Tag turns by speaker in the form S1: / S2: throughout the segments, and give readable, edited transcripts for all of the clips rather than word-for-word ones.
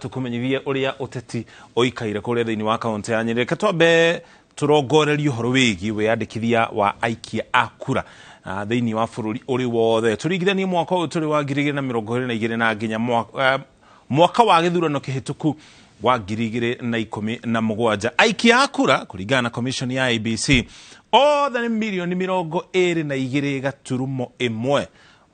S1: Tukumenyithie uria uteti uikaire kuria thiini wa kaunti ya Nyeri. Reke twambe turongorerie uhoro wigie wiyandikithia wa aikia a kura thiini wa bururi uri wothe, turingithanie mwaka uyu turi wa 2022 na nginya mwaka wa githurano kihituku wa 2017. Aikia a kura kuringana na commission ya IEBC othe nĩ mirioni 22.1,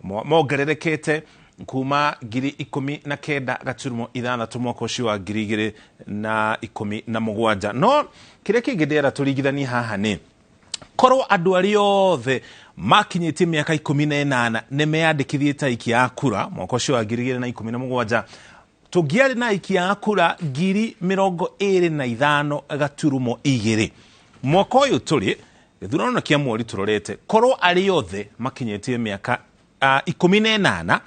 S1: mongererekete kuma 19,006 mwaka ũcio wa 2017. No kĩrĩa kĩngĩ ndĩrenda tũringithanie haha nĩ korwo andũ arĩa othe makinyĩtie mĩaka 18 nĩ meyandĩkithie ta aikia a kura mwaka ũcio wa 2017, tũngĩarĩ na aikia a kura 25.2. Mwaka ũyũ tũrĩ gĩthurano kĩa mweri tũrorete, korwo arĩa othe makinyĩtie mĩaka 18,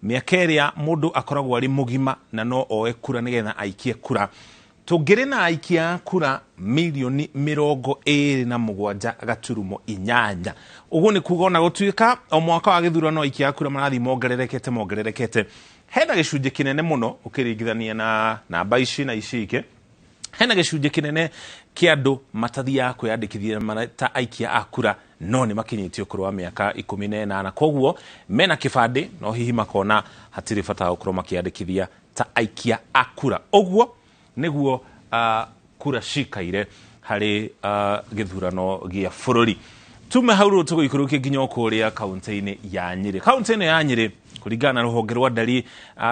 S1: mĩaka ĩrĩa mũndũ akoragwo arĩ mũgima na no oe kura nĩgetha aikie kura, tũngĩrĩ na aikia a kura mirioni 27.8. Ũguo nĩ kuga ona gũtuĩka o mwaka wa gĩthurano aikia a kura marathiĩ mongererekete mongererekete, hena gĩcunjĩ kĩnene mũno ũkĩringithania na namba ici na ici ingĩ, hena gĩcunjĩ kĩnene kĩa andũ matathiaga kwĩyandĩkithia ta aikia a kura no nĩ makinyĩtie ũkũrũ wa mĩaka 18, koguo mena kĩbandĩ no hihi makona hatirĩ bata wa gũkorwo makĩyandĩkithia ta aikia a kura. Ũguo nĩguo kura cikaire harĩ gĩthurano gĩa bũrũri. Tume hau rĩu tũgũikũrũkie nginya o kũrĩa kaunti-inĩ ya Nyĩrĩ. Kaunti ĩno ya Nyĩrĩ kũringana na rũhonge rwa ndari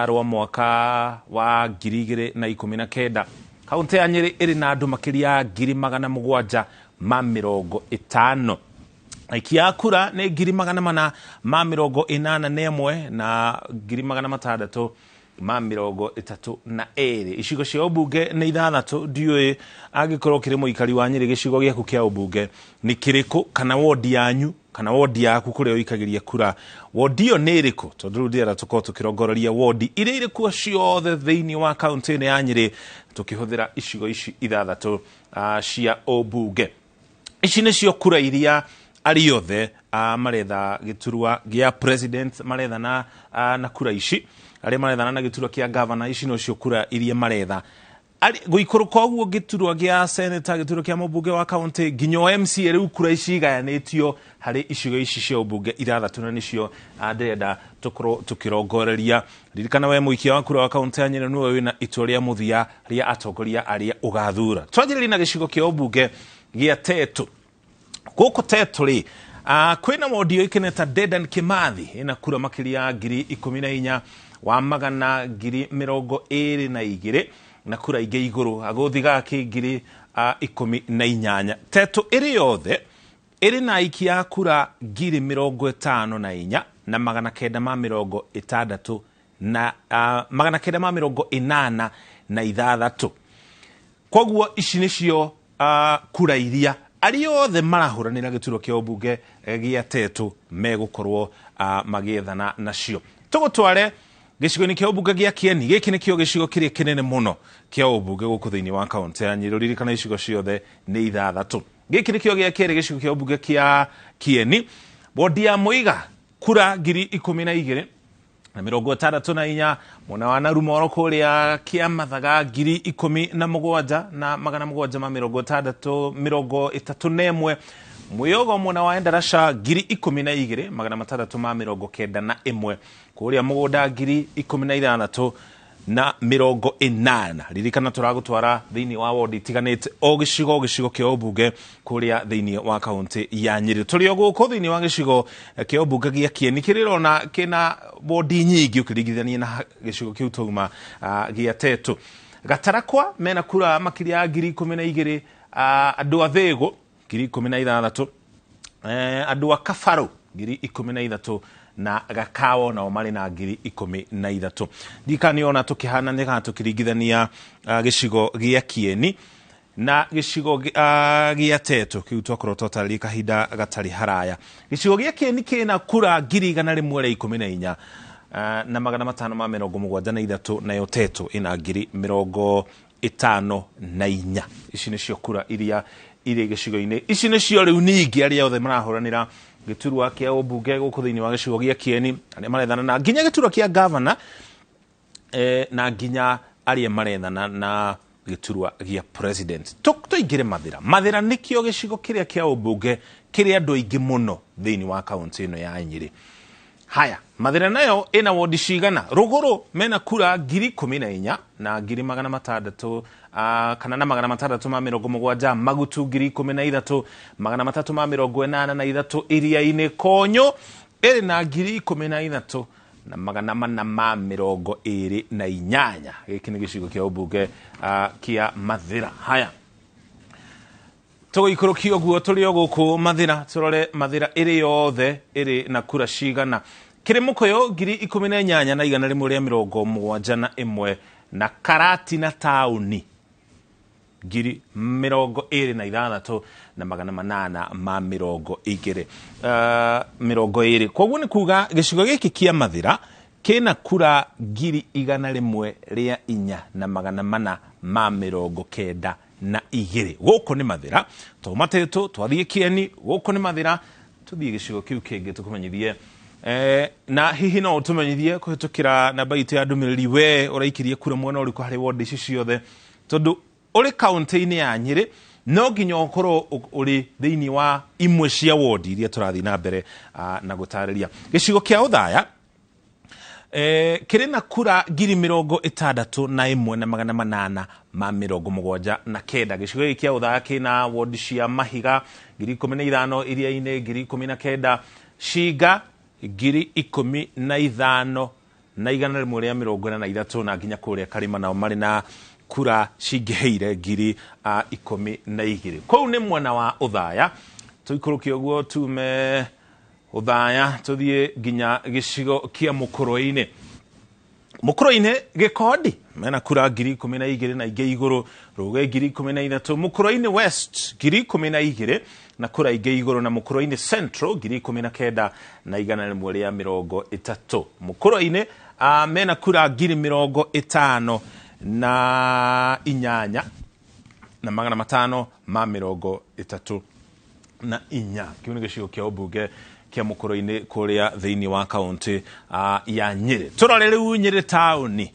S1: rwa mwaka wa 2019, kaunti ya Nyĩrĩ ĩrĩ na andũ makĩria ya 750,000. Aikia a kura nĩ 481,000 na 632. Icigo cia ũmbunge nĩ 6. Ndiũĩ angĩkorwo ũkĩrĩ mũikari wa Nyĩrĩ, gĩcigo gĩaku kĩa ũmbunge nĩ kĩrĩkũ, kana wondi yanyu kana wondi yaku kũrĩa ũikagĩria kura, wondi ĩyo nĩ ĩrĩkũ? Tondũ rĩu ndĩrenda tũkorwo tũkĩrongoreria wondi iria irĩ kuo ciothe thĩinĩ wa kaunti ĩno ya Nyĩrĩ tũkĩhũthĩra icigo ici 6 cia ũmbunge. Ici nĩcio kura iria arĩa othe maretha gĩturwa gĩa president marethana na kura ici, arĩa marethana na gĩturwa kĩa governor, ici nocio kura iria maretha. Gũikũrũka ũguo gĩturwa gĩa senator, gĩturwa kĩa mũmbunge wa kaunti nginya o MCA, rĩu kura ici igayanĩtio harĩ icigo ici cia ũmbunge 6, na nĩcio ndĩrenda tũkorwo tũkĩrongoreria. Ririkana we mũikia wa kura wa kaunti ya Nyĩrĩ nĩwe wĩna itua rĩa mũthia rĩa atongoria arĩa ũgathura. Twanjĩrĩrie na gĩcigo kĩa ũmbunge gĩa Tetu. Gũkũ Tetu rĩ, kwĩna wondi yũĩkaine ta Dedan Kimathi, ĩna kura makĩria ya 14,000 wa magana 22,000 na kura ingĩ igũrũ agũthi gaki 18,000. Tetu ĩrĩ yothe ĩrĩ na aikia a kura 54,960 na 986. Koguo ici nĩcio kura iria arĩa othe marahũranĩra gĩturwa kĩa ũmbunge gĩa Tetu megũkorwo magĩethana nacio. Tũgũtware gĩcigo-inĩ kĩa ũmbunge gĩa Kieni. Gĩkĩ nĩkĩo gĩcigo kĩrĩa kĩnene mũno kĩa ũmbunge gũkũ thĩinĩ wa kaunti ya Nyĩrĩ. Ririkana icigo ciothe nĩ 6. Gĩkĩ nĩkĩo gĩa kerĩ gĩcigo kĩa ũmbunge kĩa Kieni. Wondi ya Mũiga kura 12,064, mwena wa Narumoro kũrĩa Kĩamathaga 17,761, Mwĩogo mwena wa Endarasha 12,691, kũrĩa Mũgũnda 16,080. Ririkana tũragũtwara thĩinĩ wa wondi itiganĩte o gĩcigo gĩcigo kĩa ũmbunge kũrĩa thĩinĩ wa kaunti ya Nyĩrĩ. Tũrĩ o gũkũ thĩinĩ wa gĩcigo kĩa ũmbunge gĩa Kieni kĩrĩa ũrona kĩna wondi nyingĩ ũkĩringithania na gĩcigo kĩu twauma gĩa Tetu. Gatarakwa mena kura makĩria ya 12,000, andũ a Thĩgũ 16,000, andũ a Kabarũ 13,000 na Gakawo nao marĩ na 13,000. Ndirikana ona tũkĩhanania kana tũkĩringithania gĩcigo gĩa Kieni na gĩcigo gĩa Tetu kĩu twakorwo twatarĩria kahinda gatarĩ haraya. Gĩcigo gĩa Kieni kĩna kura 114,573, nayo Tetu ĩna 54,000. Ici nĩcio kura iria irĩ gĩcigo-inĩ ici nĩcio rĩu ningĩ arĩa othe marahũranĩra gĩturwa kĩa ũmbunge gũkũ thĩinĩ wa gĩcigo gĩa Kieni, arĩa marethana na nginya gĩturwa kĩa gavana na nginya Arĩa marethana na gĩturwa gĩa president. Tũingĩre Mathĩra. Mathĩra nĩkĩo gĩcigo kĩrĩa kĩa ũmbunge kĩrĩ andũ aingĩ mũno thĩinĩ wa kaũntĩ ĩno ya Nyĩrĩ. Haya, Mathĩra nayo ĩna wondi cigana? Rũgũrũ mena kura 14,000 na 600,000, kana na 670. Magutu 13,383. Iria-inĩ Konyũ ĩrĩ na 13,428. Gĩkĩ nĩ gĩcigo kĩa ũmbunge kĩa Mathĩra. Haya, tũgũikũrũkia ũguo tũrĩ o gũkũ Mathĩra, tũrore Mathĩra ĩrĩ yothe ĩrĩ na kura cigana. Kĩrĩ Mũkũyũ 18,171, na Karati na taũni 26,820. 20. Koguo nĩ kuga gĩcigo gĩkĩ kĩa Mathĩra kĩna kura 104,492. Gũkũ nĩ Mathĩra. Tũmatĩtũ twathiĩ Kĩeni, gũkũ nĩ Mathĩra. Tũthiĩ gĩcigo kĩu kĩngĩ tũkũmenyithie. Na hihi no ũtũmenyithie kũhĩtũkĩra namba itũ ya ndũmĩrĩri we ũraikirie kura mwena ũrĩkũ harĩ wondi ici ciothe, tondũ ũrĩ kaũntĩ-inĩ ya Nyĩrĩ no nginya ũkorwo ũrĩ thĩinĩ wa imwe cia wondi iria tũrathiĩ na mbere na gũtarĩria. Gĩcigo kĩa Ũthaya kĩrĩ na kura 61,879. Gĩcigo gĩkĩ kĩa Ũthaya kĩna wondi cia Mahiga 15,000, Iria-inĩ 19,000, Cinga 15,143, na nginya kũrĩa Karĩma nao marĩ na kura cingĩhĩire 12,000. Kũu nĩ mwena wa Ũthaya. Tũikũrũke ũguo tume Ũthaya tũthiĩ nginya gĩcigo kĩa Mũkũrwe-inĩ. Mũkũrwe-inĩ Gĩkondi mena kura 12,000 na ingĩ igũrũ, Rũge 13,000, Mũkũrwe-inĩ West 12,000 na kura ingĩ igũrũ, na Mũkũrwe-inĩ Central 19,130. Mũkũrwe-inĩ mena kura 58,534. Kĩu nĩ gĩcigo kĩa ũmbunge kĩa Mũkũrwe-inĩ kũrĩa thĩinĩ wa kaũntĩ ya Nyĩrĩ. Tũrore rĩu Nyĩrĩ taũni.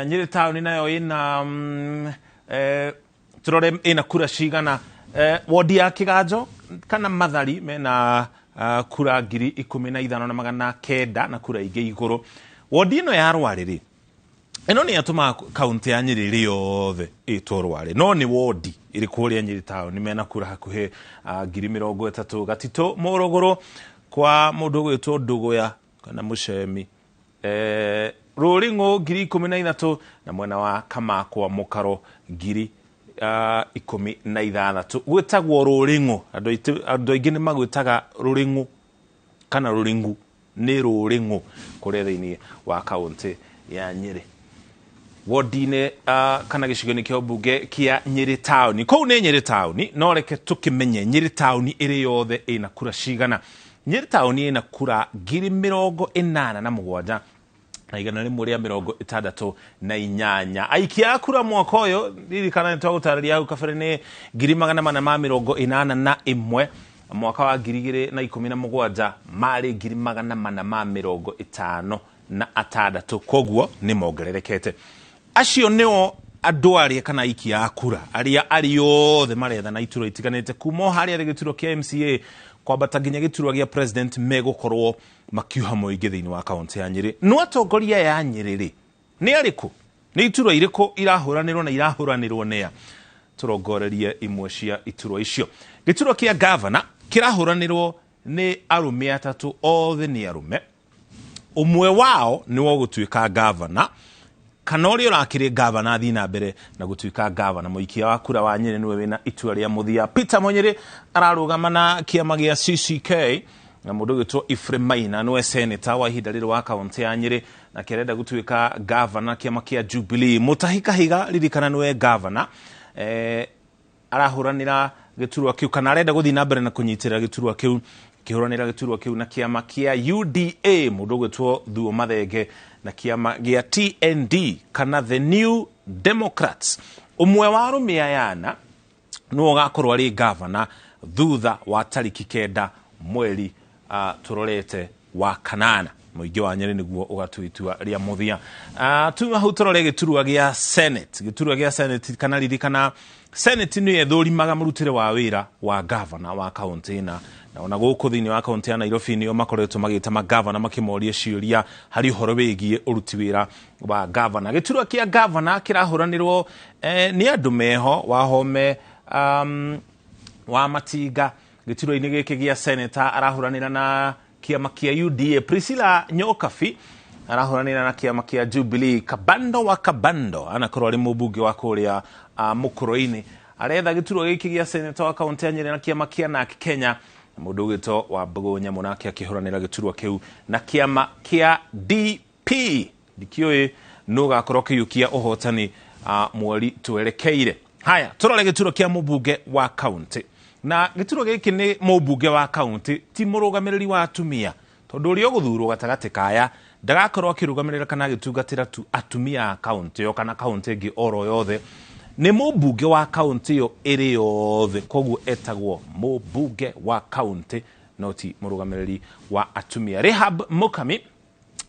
S1: Nyĩrĩ taũni nayo ĩna tũrore ĩna kura cigana. Wondi ya Kĩganjo kana Mathari mena kura 15,900 na kura ingĩ igũrũ. Wondi ĩno ya Rwarĩrĩ ĩno nĩ yatũmaga kaũntĩ ya Nyĩrĩ ĩrĩ yothe ĩtwo Rwarĩ, no nĩ wondi ĩrĩ kũrĩa Nyĩrĩ taũni mena kura hakuhĩ 30,000. Gatitũ Mũrũgũrũ kwa mũndũ ũgwĩtwo Ndũgũya kana Mũcemi, Rũring'ũ 13,000, na mwena wa Kamakwa Mũkaro 16,000. Gwĩtagwo Rũring'ũ, andũ aingĩ nĩ magwĩtaga Rũring'ũ kana Rũring'u, nĩ Rũring'ũ kũrĩa thĩinĩ wa kaũntĩ ya Nyĩrĩ. Wodi-inĩ kana gĩcigo-inĩ kĩa ũmbunge kĩa Nyĩrĩ taũni. Kũu nĩ Nyĩrĩ taũni, no reke tũkĩmenye Nyĩrĩ taũni ĩrĩ yothe ĩna kura cigana. Nyĩrĩ taũni ĩna kura 87,168. Aikia a kura mwaka ũyũ, ririkana nĩ twagũtarĩria hau kabere, nĩ 481,000. Mwaka wa 2017 marĩ 456,000. Koguo nĩ mongererekete. Acio nĩo andũ arĩa kana aikia a kura arĩa arĩ othe marethana iturwa itiganĩte kuma o harĩa gĩturwa kĩa MCA kwambata nginya gĩturwa gĩa president megũkorwo makiuha mũingĩ thĩinĩ wa kaũntĩ ya Nyĩrĩ. No atongoria ya Nyĩrĩ rĩ nĩ arĩkũ? Nĩ iturwa irĩkũ irahũranĩrwo na irahũranĩrwo nĩa? Tũrongorerie imwe cia iturwa icio. Gĩturwa kĩa gavana kĩrahũranĩrwo nĩ arũme atatũ, othe nĩ arũme. Ũmwe wao nĩ ũgũtuĩka gavana kana ũrĩa ũrakĩrĩ gavana athiĩ na mbere na gũtuĩka gavana. Mũikia wa kura wa Nyĩrĩ nĩwe wĩna itua rĩa mũthia. Peter Munyĩrĩ ararũgama na kĩama gĩa CCK, na mũndũ ũgwĩtwo Ephraim Maina nĩwe senator wa ihinda rĩrĩ wa kaũntĩ ya Nyĩrĩ na kĩarenda gũtuĩka gavana kĩama kĩa Jubilee. Mutahi Kahiga ririkana nĩwe gavana, arahũranĩra gĩturwa kĩu kana arenda gũthiĩ na mbere na kũnyitĩrĩra gĩturwa kĩu, kĩhũranĩra gĩturwa kĩu na kĩama kĩa UDA. Mũndũ ũgwĩtwo Thuo Mathenge na kĩama gĩa TND kana The New Democrats. Ũmwe wa arũme aya ana nĩwe ũgakorwo arĩ gavana thutha wa tariki 9 mweri tũrorete wa kanana. Mũingĩ wa Nyĩrĩ nĩguo ũgatua itua rĩa mũthia. Tuma hau tũrore gĩturwa gĩa Senate. Gĩturwa gĩa Senate kana ririkana Senate nĩyo ĩthũrimaga mũrutĩre wa wĩra wa gavana wa kaũntĩ ĩna, na ona gũkũ thĩinĩ wa kaũntĩ ya Nairobi nĩo makoretwo magĩta magavana makĩmoria ciũria harĩ ũhoro wĩgiĩ ũruti wĩra wa gavana. Gĩturwa kĩa gavana kĩrahũranĩrwo nĩ andũ meho Wahome wa Matinga. Gĩturwa-inĩ gĩkĩ gĩa seneta arahũranĩra na kĩama kĩa UDA. Priscilla Nyokabi arahũranĩra na kĩama kĩa Jubilee. Kabando wa Kabando anakorwo arĩ mũmbunge wa kũrĩa Mũkũrũ-inĩ, aretha gĩturwa gĩkĩ gĩa seneta wa kaũntĩ ya Nyĩrĩ na kĩama kĩa NARC Kenya. Mũndũ ũgwĩtwo wa Mbũgũ Nyamũ nake akĩhũranĩra gĩturwa kĩu na kĩama kĩa DP. Ndikĩũĩ nũ ũgakorwo akĩiyũkia ũhotani mweri twerekeire. Haya, tũrore gĩturwa kĩa mũmbunge wa kaũntĩ. Na gĩturwa gĩkĩ nĩ mũmbunge wa kaũntĩ, ti mũrũgamĩrĩri wa atumia, tondũ ũrĩa ũgũthurwo gatagatĩ kaya ndagakorwo akĩrũgamĩrĩra kana agĩtungatĩra tu atumia a kaũntĩ ĩyo kana kaũntĩ ĩngĩ oro yothe. Nĩ mũmbunge wa kaũntĩ ĩyo ĩrĩ yothe, koguo etagwo mũmbunge wa kaũntĩ no ti mũrũgamĩrĩri wa atumia. Rehab Mukami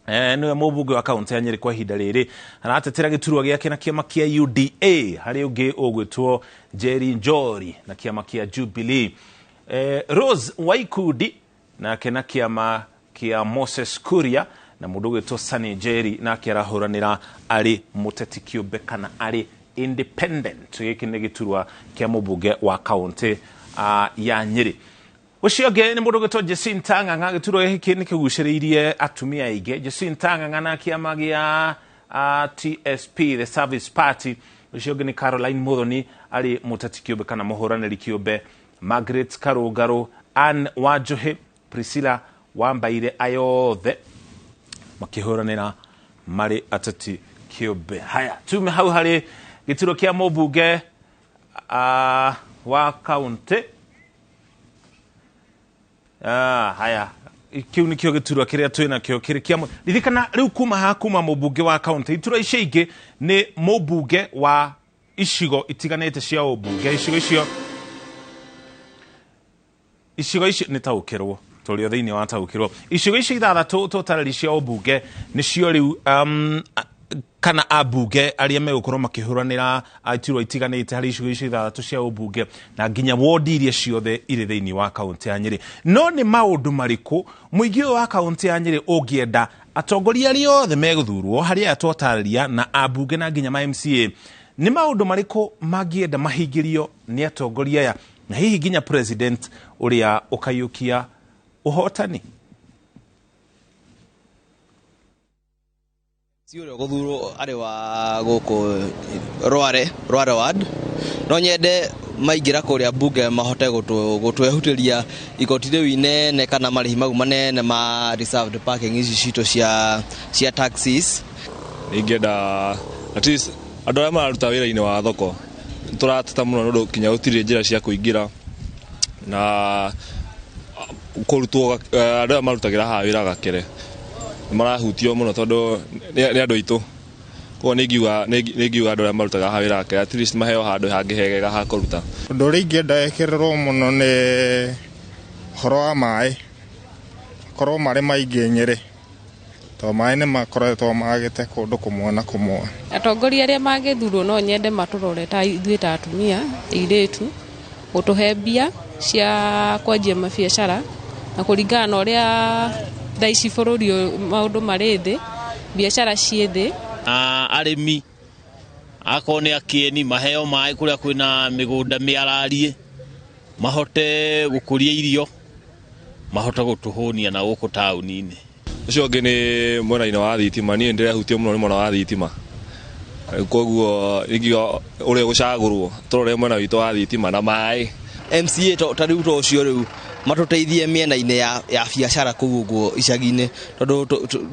S1: nĩwe mũmbunge wa kaũntĩ ya Nyĩrĩ kwa ihinda rĩrĩ, aratetera gĩturwa gĩake na kĩama kĩa UDA. Harĩ ũngĩ ũgwĩtwo Jerry Njori na kĩama kĩa Jubilee. Rose Waikundi nake na kĩama kĩa Moses Kuria, na mũndũ ũgwĩtwo Sunny Jerry nake arahũranĩra arĩ mũteti kĩũmbe kana arĩ independent. Gĩkĩ nĩ gĩturwa kĩa mũmbunge wa kaũntĩ ya Nyĩrĩ. Ũcio ũngĩ nĩ mũndũ ũgwĩtwo Jacinta Ng'ang'a. Gĩturwa gĩkĩ nĩ kĩgucĩrĩirie atumia aingĩ. Jacinta Ng'ang'a na kĩama gĩa TSP, the Service Party. Ũcio ũngĩ nĩ Caroline Muthoni arĩ mũteti kĩũmbe kana mũhũranĩri kĩũmbe. Margaret Karũngarũ, Ann Wanjohi, Priscilla Wambaire, ayothe makĩhũranĩra marĩ ateti kĩũmbe. Haya, tume hau harĩ gĩturwa kĩa mũmbunge wa kaũntĩ. Haya, kĩu nĩkĩo gĩturwa kĩrĩa twĩ nakĩo kĩrĩ kĩa ririkana rĩu kuma haha kuma mũmbunge wa kaũntĩ. Iturwa icio ingĩ nĩ mũmbunge wa icigo itiganĩte cia ũmbunge. Icigo icio nĩ taũkĩrwo tũrĩ o thĩinĩ wa taũkĩrwo. Icigo icio ithathatũ tũtarĩri cia ũmbunge nĩcio rĩu kana ambunge arĩa megũkorwo makĩhũranĩra iturwa itiganĩte harĩ icigo icio ithathatũ cia ũmbunge na nginya wondi iria ciothe irĩ thĩinĩ wa kaũntĩ ya Nyĩrĩ. No nĩ maũndũ marĩkũ mũingĩ ũyũ wa kaũntĩ ya Nyĩrĩ ũngĩenda atongoria arĩa othe megũthurwo harĩ aya twatarĩria na ambunge na nginya ma MCA, nĩ maũndũ marĩkũ mangĩenda mahingĩrio nĩ atongoria aya na hihi nginya president ũrĩa ũkaiyũkia ũhotani?
S2: Si ũrĩa ũgũthurwo arĩ wa gũkũ Rware ward, no nyende maingĩra kũrĩa mbunge mahote gũtwehutĩria igoti rĩu inene kana marĩhi mau manene ma reserved parking ici citũ cia taxis.
S3: Ningĩenda at least andũ arĩa mararuta wĩra-inĩ wa thoko tũrateta mũno nĩ ũndũ kinya gũtirĩ njĩra cia kũingĩra na kũrutwo, andũ arĩa marutagĩra haha wĩra gakere marahutio mũno tondũ nĩ andũ aitũ. Koguo nĩ ingiuga andũ arĩa marutaga haha wĩra gakere at least maheo handũ hangĩ hegega ha kũruta.
S4: Ũndũ ũrĩa ingĩenda ĩkĩrĩrwo mũno nĩ ũhoro wa maĩ, makorwo marĩ maingĩ Nyĩrĩ, tondũ maĩ nĩ makoretwo magĩte kũndũ kũmwe na kũmwe.
S5: Atongoria arĩa mangĩthurwo no nyende matũrore ta ithuĩ ta atumia airĩtu, gũtũhe mbia cia kwanjia mabiacara, na kũringana na ũrĩa thaa ici bũrũri ũyũ maũndũ marĩ thĩ, biacara ciĩ thĩ.
S6: Arĩmi akorwo nĩ akĩeni maheo maĩ kũrĩa kwĩna mĩgũnda mĩarariĩ, mahote gũkũria irio, mahote gũtũhũnia na gũkũ taũni-inĩ.
S3: Ũcio ũngĩ nĩ mwena-inĩ wa thitima. Niĩ ndĩrehutio mũno nĩ mwena wa thitima, koguo ingiuga ũrĩa ũgũcagũrwo tũrore mwena witũ wa thitima na maĩ.
S2: MCA ta rĩu ta ũcio rĩu matũteithie mĩena-inĩ ya biacara kũu ũguo icagi-inĩ, tondũ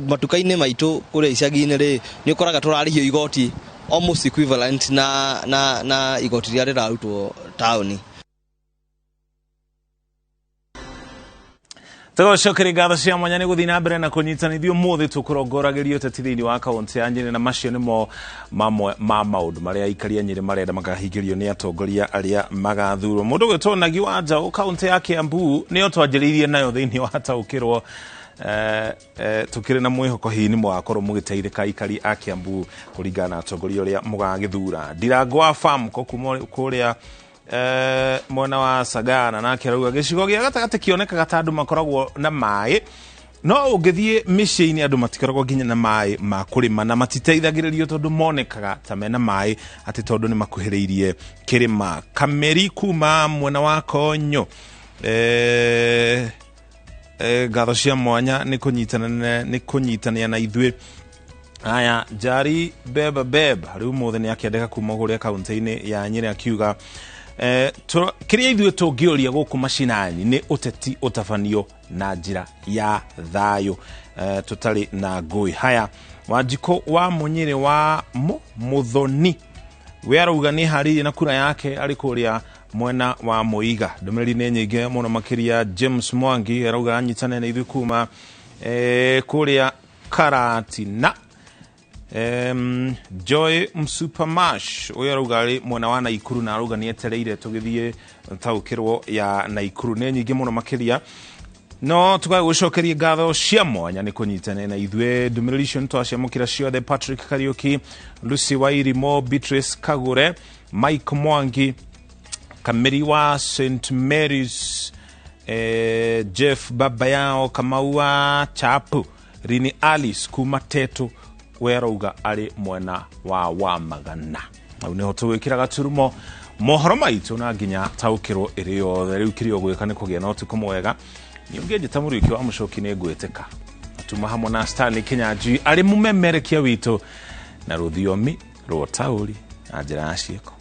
S2: matuka-inĩ maitũ kũrĩa icagi-inĩ rĩ, nĩ ũkoraga tũrarĩhio igoti almost equivalent na igoti rĩrĩa rĩrarutwo taũni.
S1: Tũgũcokeria ngatho cia mwanya nĩ gũthiĩ na mbere na kũnyitanithio. Ũmũthĩ tũkũrongorageria ũteti thĩinĩ wa kaũntĩ ya Nyĩrĩ, na macio nĩmo mamwe ma maũndũ marĩa aikari a Nyĩrĩ marenda makahingĩrio nĩ atongoria arĩa magathurwo. Mũndũ ũgwĩtwo Nagi wa Njaũ, kaũntĩ ya Kiambu nĩyo twanjĩrĩirie nayo thĩinĩ wa taũkĩrwo, Tukĩrĩ na mwĩhoko hihi nĩ mũgakorwo mũgĩteithĩka aikari a Kiambu kũringana na atongoria ũrĩa mũgagĩthura. Ndirango wa Famco kuma kũrĩa mwena wa Sagana nake arauga gĩcigo gĩa gatagatĩ kĩonekaga ta andũ makoragwo na maĩ, no ũngĩthiĩ mĩciĩ-inĩ andũ matikoragwo nginya na maĩ ma kũrĩma na matiteithagĩrĩrio tondũ monekaga ta mena maĩ atĩ tondũ nĩ makuhĩrĩirie kĩrĩma. Kameri kuma mwena wa Konyo, ngatho cia mwanya nĩ kũnyitanĩra na ithuĩ. Aya, Njari Beba Beb rĩu mũthĩ nĩ akĩandĩka kuma kũrĩa kaunti-inĩ ya Nyĩrĩ akiuga kĩrĩa ithuĩ tũngĩũria gũkũ macinani nĩ ũteti ũtabanio na njĩra ya thayũ, tũtarĩ na ngũĩ. Haya, Wanjikũ wa Mũnyĩrĩ wa Mũthoni we arauga nĩ harĩirie na kura yake arĩ kũrĩa mwena wa Mũiga. Ndũmĩrĩri nĩ nyingĩ mũno makĩria. James Mwangi arauga anyitane na ithuĩ kuma kũrĩa Karatina. Joy Msupamash ũyũ arauga arĩ mwena wa Naikuru na arauga nĩ etereire tũgĩthiĩ taũkĩrwo ya Naikuru. Nĩ nyingĩ mũno makĩria, no tũgagũcokeria ngatho cia mwanya nĩ kũnyitanĩra na ithuĩ. Ndũmĩrĩri icio nĩ twaciamũkĩra ciothe. Patrick Kariuki, Lucy Wairimo, Beatrice Kagure, Mike Mwangi, Kameri wa St Mary's, Jeff baba yao Kamau wa Chapu, Rini Alice kuma Tetu we arauga arĩ mwena wa Wamagana. Hau nĩho tũgwĩkĩra gaturumo mohoro maitũ na nginya taũkĩrwo ĩrĩ yothe. Rĩu kĩrĩa ũgwĩka nĩ kũgĩa na ũtukũ mwega. Niĩ ũngĩnjĩta Mũriũki wa Mũcoki nĩ ngwĩtĩka. Tuma hamwe na Stanley Kinyanjui arĩ mũmemerekia witũ na rũthiomi rwa ũtaũri na njĩra ya ciĩko.